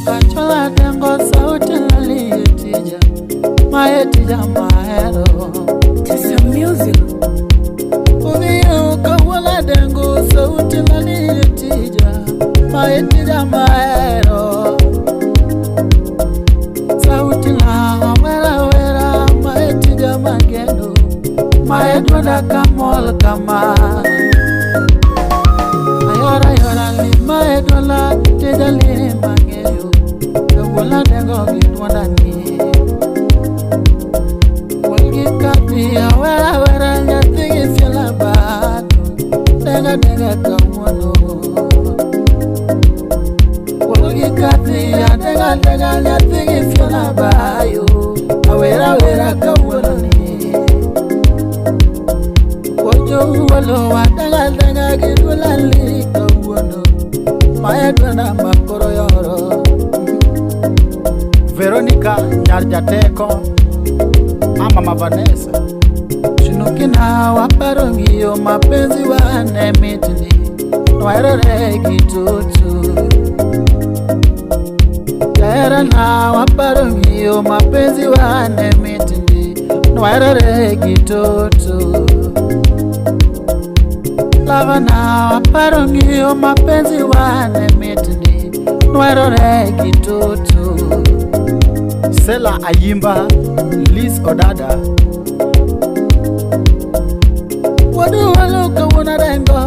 Kachola dengo sauti lali tija mae tija mahero Tesa Music. Ubiro kawuola dengo sauti lali tija mae tija mahero Sauti la wera wera mae tija mageno mae dwonda kamol kama Ayora yora li mae dwola tija li mang'eyo Kawuola dengo gi dwonda ni Wuon gi kapi awera wera nyathi gi fiela bato Denga denga kawuono Wuon gi kapi adenga denga nyathi gi fiela bayo Awera wera kawuono ni Wojo wuolo wadenga denga gi dwola li kawuono Mae dwonda makoro yoro Veronica Nyar Jateko ama Mama Vanessa. Chinukina waparo ng'iyo mapenzi wane mitni Nwaherore gi tutu Jaherana waparo ng'iyo mapenzi wane mitni Nwaherore gi tutu Lavana waparo ng'iyo mapenzi wane mitni Nwaherore gi tutu Sela Ayimba, Liz Odada, Wuod walo kawuono dengo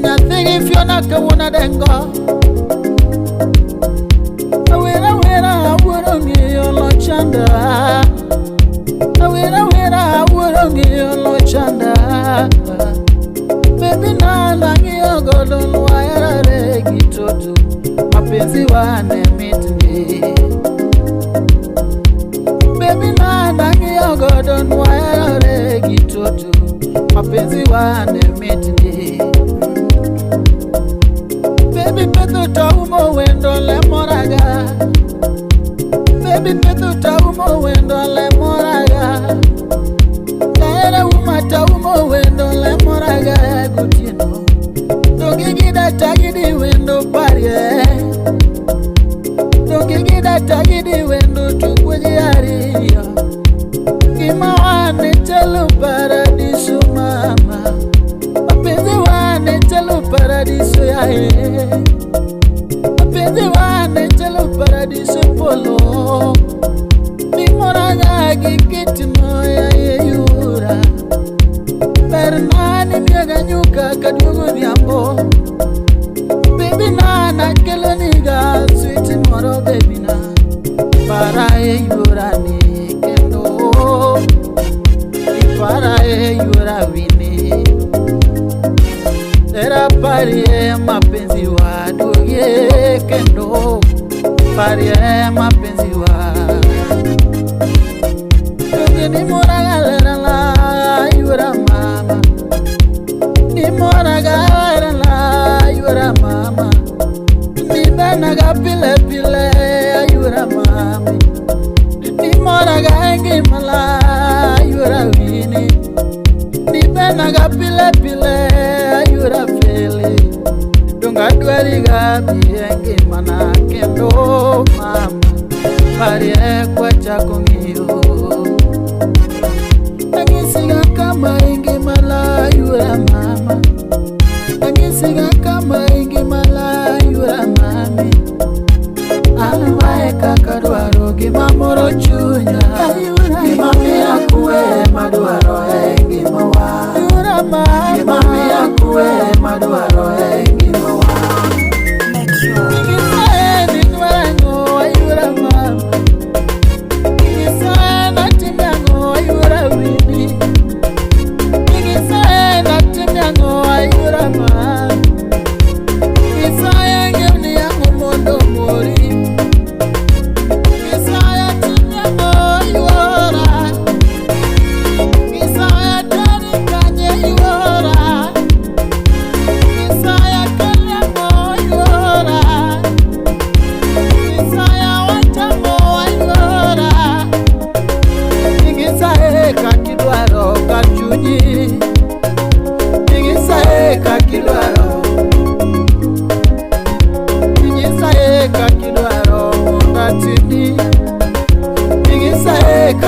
Nyathi gi Fiona kawuono dengo Awera wera awuoro ng'iyo lochanda Awera wera awuoro ng'iyo lochanda Baby na nang'iyo godo nwaherore gi toto Mapenzi wane mitni Baby na nang'iyo godo nwaherore gi toto Mapenzi wane mitni Baby petho taumo wendo lemoraga Baby petho taumo wendo lemoraga Jahera uma taumo wendo lemoraga gotieno Donge gida gidi wendo parie Donge gida gidi wendo tukweji ariyo Gima wane chalo paradiso mama Mapenzi wane chalo paradiso yae Mapenzi wane chalo paradiso polo Mimoraga gi kitimo yae yura Ber nani miyaga nyuka kaduogo odhiambo Baby na keloniga sweet moro baby na Para e yura ni kendo Ipara e yura wini Era parie mapenzi waduogie kendo Parie mapenzi wa Donge ni moraga lera la yura mama Ni moraga lera la yura mama Ni benaga pile pile yura mami Ni moraga ngima la yura wini Ni benaga pile pile yura fele Donga dwariga bi e ngimana kendo mama Parie kwachako ng'iyo Anyisiga kama ingima la yura mama Anyisiga kama ingima la yura mami An mae kaka dwaro gima moro chunya Gima miya kwe madwaro e ngimawa Yura mama Gima miya kwe madwaro e ngimawa Nyisae ni dwaro ang'o ayura mama Nyisae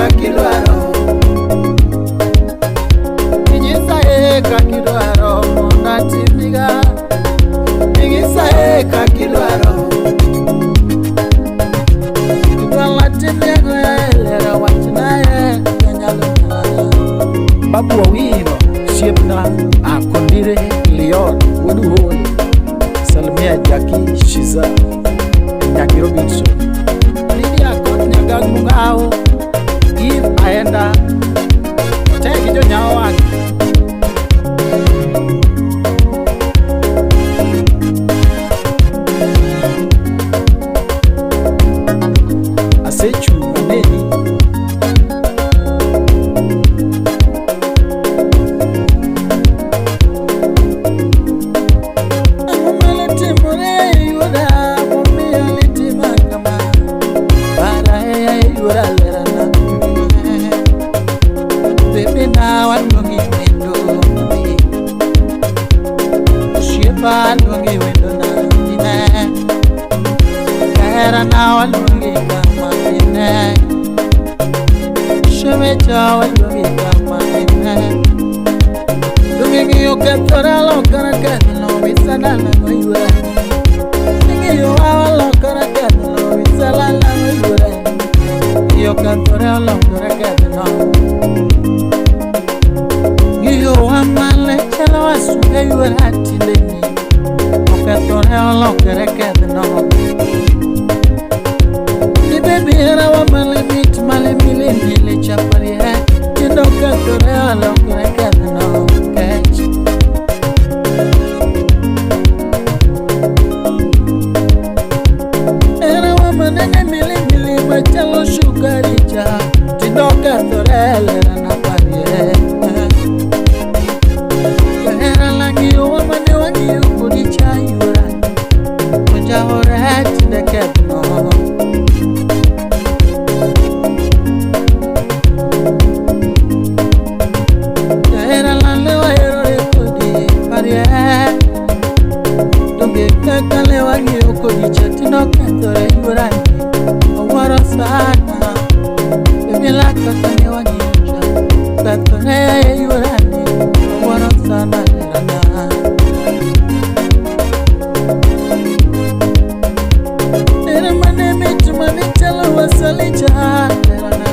kakidwaro. Inyisa e kakidwaro mondo atimniga. Inyisa e kakidwaro. Idwaro atimnigo e lera wachna e kanyalo nyalo. Babu Owino, osiepna Akondire Leon, wuod Uhuru, Salmia Jaki Shiza, Nyaki Robinson, Lydia kod Nyagang Mung'ao, Eve Aenda, te gi jonyawang'. Asechung' aneni. Ang'o mane timore e yuora momiyo nitima kama? Para e yuora lerana. Baby na waluongi wendo mami. Osiepa luongi wendo na mine. Hera na waluongi kama mine. Shemecha waluongi kama mine. Ng'iyo kethore lokore kethno misalala go yuora. Ng'iyo wa lokore kethno misalala go yuora. Ng'iyo kethore lokore kethno. Ng'iyo wa mane chalo wasuge yuora tindeni. Okethore olokore kethno. Ni baby hera wa mane mit mane mile mile chaparie. Tindo kethore olokore kethno. Kech. Era wa manene mili mili machalo sukari cha tindo kethore lera na parie. Era lang'iyo wa mane wang'iyo kodi cha yuora. Ojaore tinde kethno. Era lale waherore kodi parie. Donge kaka ne wang'iyo kodi cha tindo kethore yuora ni. Awuoro sana. Baby la kaka ne wang'iyo cha. Kethore yuora ni. Awuoro sana lerana. Era mane mit mane chalo wasali cha lerana.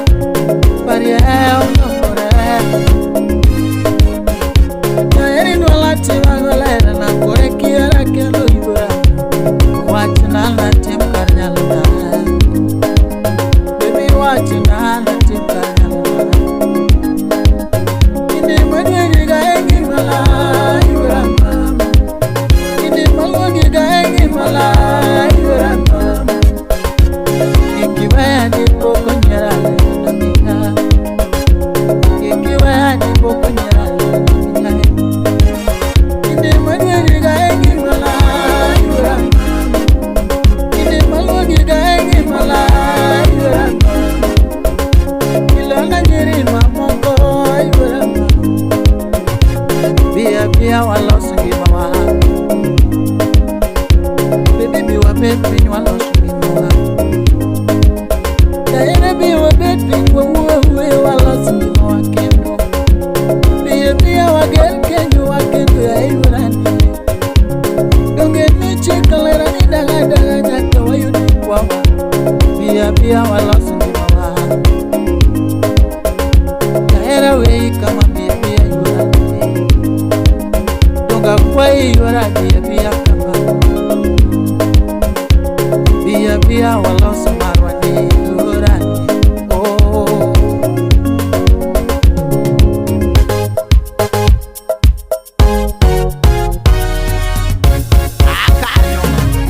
Parie olokore. Jaeri nwala timago lerana. Kore kiera kelo yuora. Wachna natim kar nyalona. Baby wachna natim kar nyalona. Kinde maduogi ga e ngimana yuora mama. Kinde maluogi ga e ngimana yuora mama. Kik iweya dipo konyiera lerana miya. Kik iweya dipo konyiera lerana miya. Kinde maduogi ga e ngimana yuora mama. Kinde maluogi ga e ngimana yuora mama. Ilona nyiri mamoko yuora mama. Bia bia waloso ngimawa. Baby bi wabet piny waloso ngimawa. Jaere bi wabet piny wawuo wuoyo waloso ngimawa kendo. Bia bia wager kenyo wakendo ya yuorani. Donge nichik lera ni daga daga nyaka wayud kwawa. Bia bia waloso ngimawa. Jahera wei kama bia bia yuorani. Donga kwayi yuora bia bia kama. Bia bia waloso marwa ni yuorani. Oh. Akanyo,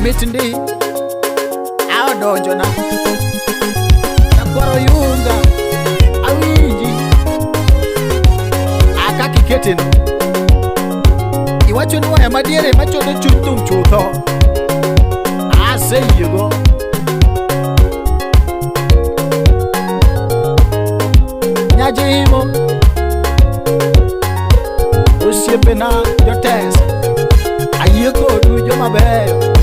mit ndi, aodonjona. Nyakwaro yunga, awinji. Akaka iketeno. Iwacho ni waya madiere machodo chuny thum chutho. Aseyiego. Nyajimo, osiepena jotes, ayie kodu joma beyo.